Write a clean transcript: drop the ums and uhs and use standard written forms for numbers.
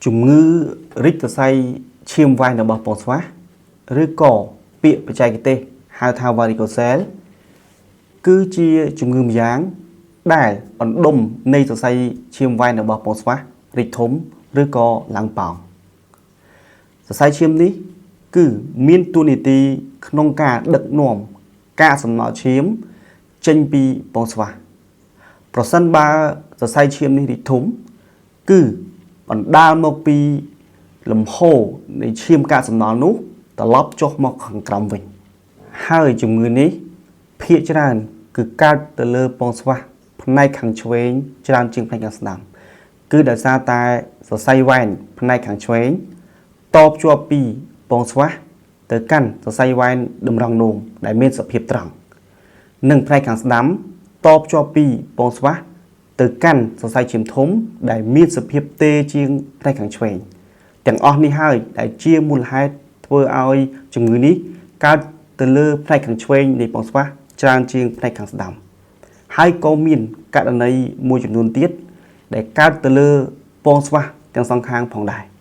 ជំងឺរីកសរសៃឈាមវ៉ែនរបស់ពងស្វាស់ឬក៏ពាក្យបច្ចេកទេសហៅថា varicocele គឺជាជំងឺម្យ៉ាងដែលអណ្ដុំនៃសរសៃឈាមវ៉ែនរបស់ពងស្វាស់រីកធំឬក៏ឡើងប៉ោងសរសៃឈាមនេះគឺមានតួនាទីក្នុងការដឹកនាំកាកសំណល់ឈាមចេញពីពងស្វាស់ប្រសិនបើសរសៃឈាមនេះរីកធំ គឺបណ្ដាលមកពីលំហូរនៃឈាមកាកសំណល់នោះត្រឡប់ចុះមកខាងក្រោមវិញហើយជំងឺនេះភាគច្រើនគឺកើតទៅលើពងស្វាស់ផ្នែកខាងឆ្វេងច្រើនជាងផ្នែកខាងស្ដាំគឺដោយសារតែសរសៃវ៉ែនផ្នែកខាងឆ្វេងតភ្ជាប់ពីពងស្វាស់ទៅកាន់សរសៃវ៉ែនតម្រង់នោមដែលមានសភាពត្រង់និងផ្នែកខាងស្ដាំតភ្ជាប់ពីពងស្វាស់ទៅកាន់សរសៃឈាមធំដែលមានសភាពទេជាងផ្នែកខាងឆ្វេងទាំងអស់នេះហើយដែលជាមូលហេតុធ្វើឲ្យជំងឺនេះកើតទៅលើផ្នែកខាងឆ្វេងនៃពងស្វាស់ច្រើនជាងផ្នែកខាងស្ដាំហើយក៏មានករណីមួយចំនួនទៀតដែលកើតទៅលើពងស្វាស់ទាំងសងខាងផងដែរ។